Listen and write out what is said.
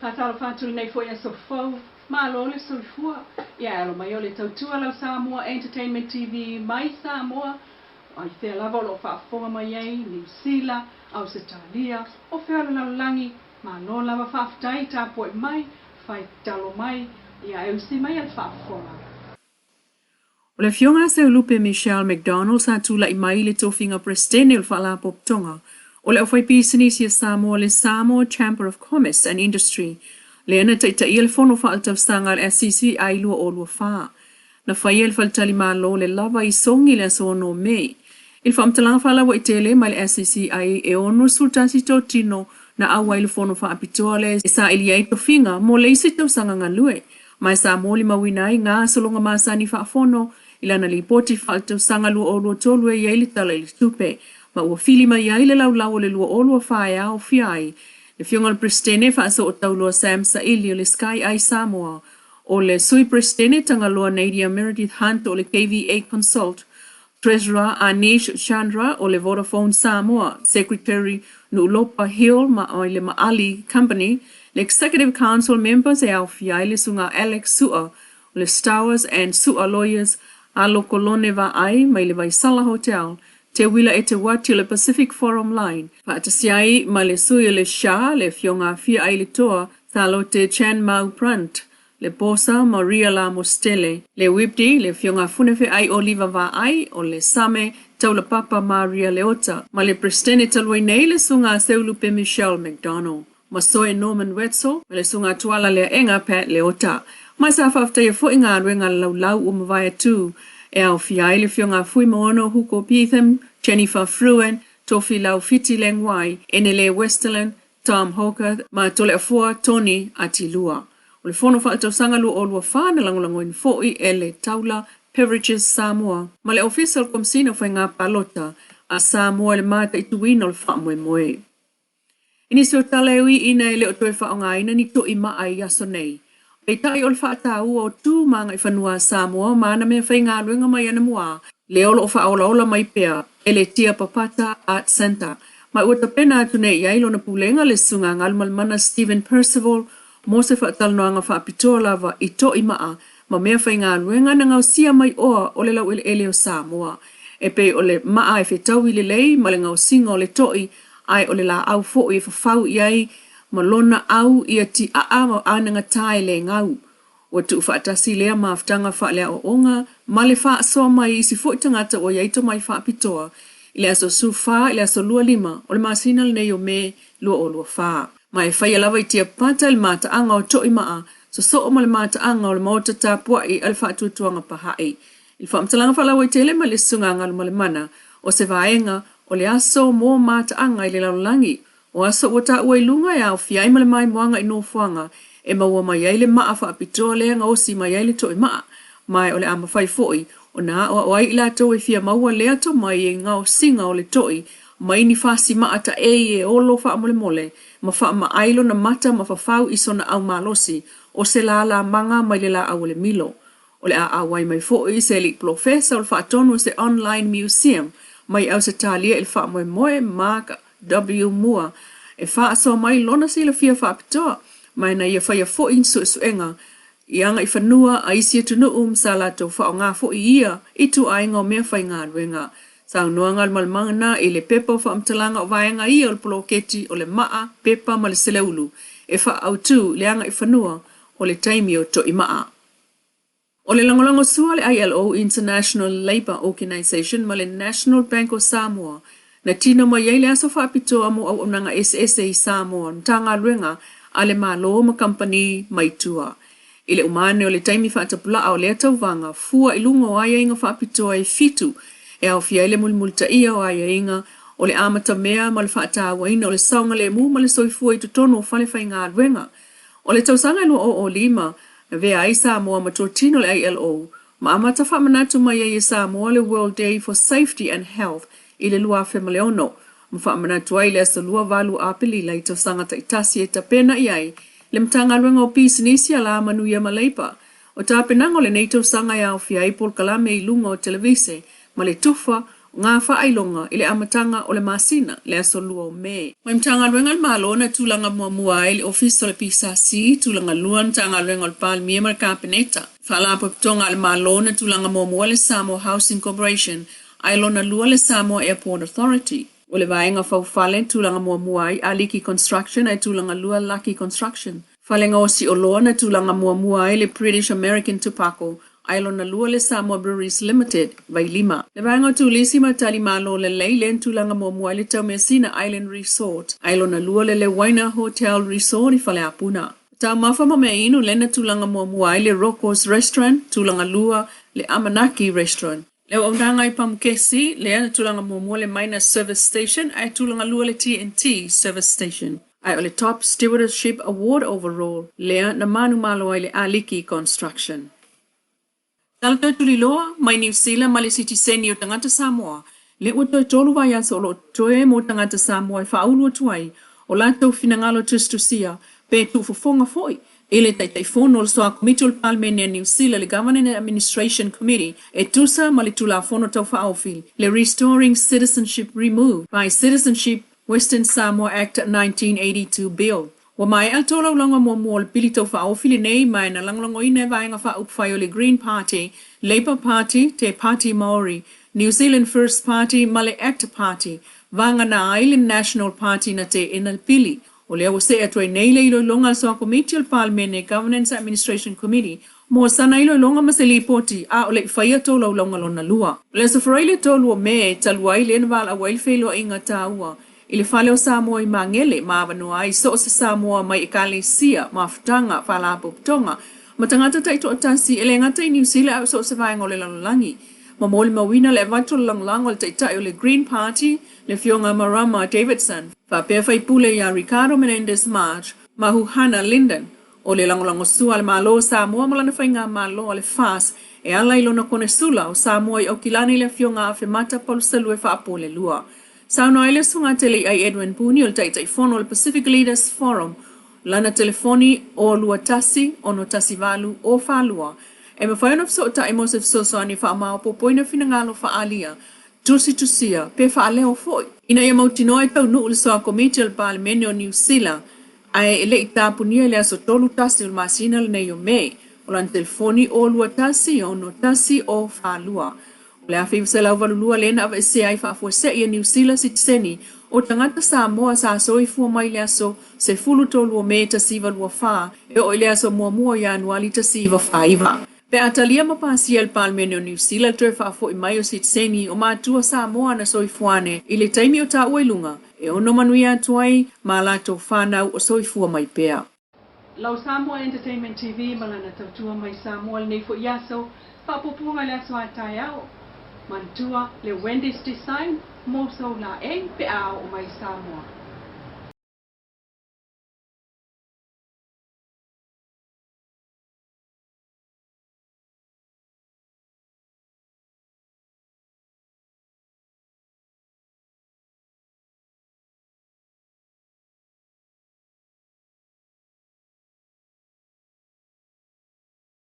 Faatalofa atu lenei foi aso fou, malo le soifua. Ia e alo mai o le tautua lau Samoa Entertainment TV mai Samoa, ai fea lava o lo o faafofoga mai ai, Niu Sila, Ausetalia, o fea o le lalolagi, malo lava faafetai tapuai mai, fai talo mai, ia e usi mai a le faafofoga. O le Afioga ia Seulupe Michelle McDonald sa tulai mai i le tofiga Peresetene o le Faalapotopotoga o le Aufaipisinisi a Samoa le Samoa Chamber of Commerce and Industry lea na taitaia le Fono Faaletausaga a le SCCI 2024. Na faia e le Faletalimalo le lava i Sogi i le aso 6 o Me. I le faamatalaga faalauaitele mai le SCCI e 61 totino na auai i le fono faapitoa lea e saili ai tofiga mo le isi tausaga galue, ma e sa molimauina ai gasologa masani faafono i lana lipoti faaletausaga 2023 e i ai le Tala i le Tupe, ma ua fili mai ai le laulau o le 2024 e aofia ai le Afioga i le Peresetene Faasootauloa Sam Saili o le Sky Eye Samoa, o le Sui Peresetene Tagaloa Nadia Meredith Hunt o le KVA Consult, Treasurer Anish Chandra o le Vodafone Samoa, Secretary Nuulopa Hill ma le Maali Company, le Executive Council Members e aofia ai le Susuga Alex Su'a o le Stowers and Su'a Lawyers, Alo Kolone Vaai mai le Vaisala Hotel, Teuila Eteuati o le Pacific Forum Line, faatasi ai ma le sui o le SHA, le Afioga Afia Ailitoa, Salote Chan Mau Brunt, le Bosa Maria Lamositele, le WIPD, le Afioga Funefeai Oliva Vaai, o le Same Taulapapa Maria Leota, ma le Peresetene talu ai nei le Susuga Seulupe Michelle McDonald, Masoe Norman Wetzel, ma le Susuga Tuala Leaega Pat Leota. Ma sa faafetaia foi galuega a le laulau ua mavae atu e aofia ai le Afioga Fuimaono Huko Beetham, Jennifer Fruin, Tofilau Fiti Leng Wai, Enele Westerlund, Tom Hawker ma Toleafoa Tony Atilua. O le Fono Faaletausaga 2024 na lagolagoina foi e le Taula Beverages Samoa ma le Ofisa o le Komesina o Faiga Palota a Samoa i le mataituina o le faamoemoe. I nisi o tala e ui ina e le o toe faaaogaina ni to'i ma'a i aso nei, peitai o le faataua o tu ma agaifanua a Samoa ma ana mea faigaluega mai anamua, lea o lo o faaolaola mai pea e le Tiapapata Art Centre, ma ua tapena atu nei i ai lona pulega le Susuga Galumalemana Steven Percival mo se faatalanoaga faapitoa lava i to'i ma'a ma mea faigaluega na gaosia mai oa o le laueleele o Samoa e pei o le ma'a e fetaui lelei ma le gaosiga o le to'i ae o le laau foi e fafau i ai ma lona au ia tiaa ma anagata e le gau. Ua tuufaatasi lea mafutaga faaleaoaoga ma le faasoa mai i isi foi tagata ua i ai tomai faapitoa i le aso 14 i le aso 25 o le masina lenei o Me 2024. Ma e faia lava i Tiapapata i le mataaga o Toimaa, sosoo ma le mataaga o le Maota Tapuai a le Faatuatuaga Pahaʻi. I le faamatalaga faalauaitele mai le Susuga Galumalemana, o se vaega o le aso mo mataaga i le lalolagi, O aso ua taua i luga e aofia ai ma le maimoaga i nofoaga e maua mai ai le maa faapitoa lea gaosi mai ai le toimaa, ma o le a mafai foi ona aoao ai i latou e fia maua lea tomai i gaosiga o le toi mai ni fasi maa taei e olo faamolemole ma faamaai lona mata ma fafau i sona au malosi o se lālā maga mai le laau o le milo. O le a auai mai foi se alii polofesa o le faatonu o se online museum mai Ausetalia i le faamoemoe Mark W. Moore e faasoa mai lona silafia faapitoa ma na ia faia foi ni suesuega i agaifanua a isi atunuu ma sa latou faaaoga foi ia ituaiga o mea faigaluega. Saunoaga a le Malemana i le pepa o faamatalaga o vaega ia o le poloketi o le maa, pepa ma le seleulu e faaautu i le agaifanua o le taimi o toimaa. O le lagolago sua a le ILO, International Labour Organization, ma le National Bank of Samoa na tino mai ai le aso faapitoa mo auaunaga eseese i Samoa, Matagaluega a le Malo ma kamupani mai tua. I le uma ane o le taimi faatapulaa o lea tauvaga, fua i luga o aiaiga faapitoa e fitu e aofia ai le mulimulitaia o aiaiga o le amatamea ma le faatauaina o le saogalemu ma le soifua i totonu o fale faigaluega. O le tausaga e 2005, na avea ai Samoa ma totino le ILO, ma amata faamanatu mai ai e Samoa le World Day for Safety and Health i le 2006, ma faamanatu ai le aso 28 Aperila i tausaga taitasi e tapena i ai le Matagaluega o Pisinisi, Alamanuia ma Leipa. O tapenaga o lenei tausaga e aofia ai polokalame i luga o televise ma le tufa O faailoga i le amataga o le masina le aso 2 o Me. Mai Matagaluega a le Malo na tulaga muamua ai le Ofisa o le PSC, tulaga lua le Matagaluega o le Palemia ma le Kapeneta. Faalapotopotoga a le Malo na tulaga muamua le Samoa Housing Corporation, ae lona lua le Samoa Airport Authority. O le vaega faufale tulaga muamua ai Aliki Construction ae tulaga lua Lucky Construction. Fale gaosi oloa na tulaga muamua ai le British American Tobacco, ae lona lua le Samoa Breweries Limited, Vailima. Le vaega o turisi ma talimalo lelei lea na tulaga muamua ai le Taumeasina Island Resort, ae lona lua le Lewaina Hotel Resort i Faleapuna. Taumafa ma mea inu lea na tulaga muamua ai le Rocco's Restaurant, tulaga lua le Amanaki Restaurant. Le auaunaga i pamukesi lea na tulaga muamua le Minor Service Station ae tulaga lua le TNT Service Station. Ae o le Top Stewardship Award Overall lea na manumalo ai le Aliki Construction. Tala toe tuliloa mai Niu Sila ma le sitiseni o tagata Samoa, lea ua toe 3 vaiaso o lo o totoe mo tagata Samoa e faaulu atu ai o latou finagalo tusitusia pe tuufofoga foi i le Taitaifono o le Soa Komiti o le Palemene a Niu Sila, le Government and Administration Committee, e tusa ma le Tulafono Tau Faaofi, le Restoring Citizenship Removed by Citizenship Western Samoa Act 1982 Bill. Ua maea le tolaulauga muamua o le pili tau faaofi lenei ma e na lagolagoina e Vaega Faaupufai o le Green Party, Labour Party, Te Pāti Māori, New Zealand First Party ma le Act Party, vagana ai le National Party na teena le pili. O lea ua see atu ai nei le iloiloga a le Soa Komiti o le Palemene, Governance Administration Committee, mo sana iloiloga ma se lipoti a o le i faia tolaulauga lona lua. O le Aso Faraile 3 o Me talu ai lea na valaau ai le feiloaiga taua i le Fale o Samoa i Magele ma avanoa ai so o se Samoa mai Ekalesia, mafutaga, faalapotopotoga ma tagata taitoatasi e le gata i Niu Sila a o so o se vaega o le lalolagi. Ma molimauina le avatu o le lagolago a le Taitai o le Green Party, le Afioga Marama Davidson, faapea faipule ia Ricardo Menendez March ma Huhana Lyndon, o le lagolagosua a le Malo o Samoa ma lana faigamalo a le FAS e ala i lona Konesula o Samoa i Aukilani le Afioga Afemata Palusalue Faapolelua. Saunoa ai le Susuga Teleiai Edwin Puni o le Taitaifono o le Pacific Leaders Forum, lana telefoni o 21 618 o 42 e mafai ona fesootai mo se fesoasoani e faamaopoopoina finagalo faaalia, tusitusia pe faaleo foi. Ina ia mautinoa e taunuu le Soa Komiti o le Palemene o Niu Sila ae e le i tapunia i le aso 31 o le masina lenei o Me, o lana telefoni o 21 61 o 42. O le 1982 lea na aveesea ai faafuasei e Niu Sila sitiseni o tagata Samoa sa soifua mai le aso 13 o Me 1924 e oo i le aso 1 o Ianuari 1949. Pe a talia ma pasia e le Palemene o Niu Sila le toe faafoi mai o sitiseni o matua Samoa na soifua ane i le taimi o taua i luga, e ono manuia atu ai ma latou fanau o soifua mai pea. Lau Samoa Entertainment TV ma lana tautua mai Samoa i lenei foi aso, faapuapuaga i le aso a taeao. Manatua le Wendy's Design mo sou laei pe a oo mai i Samoa.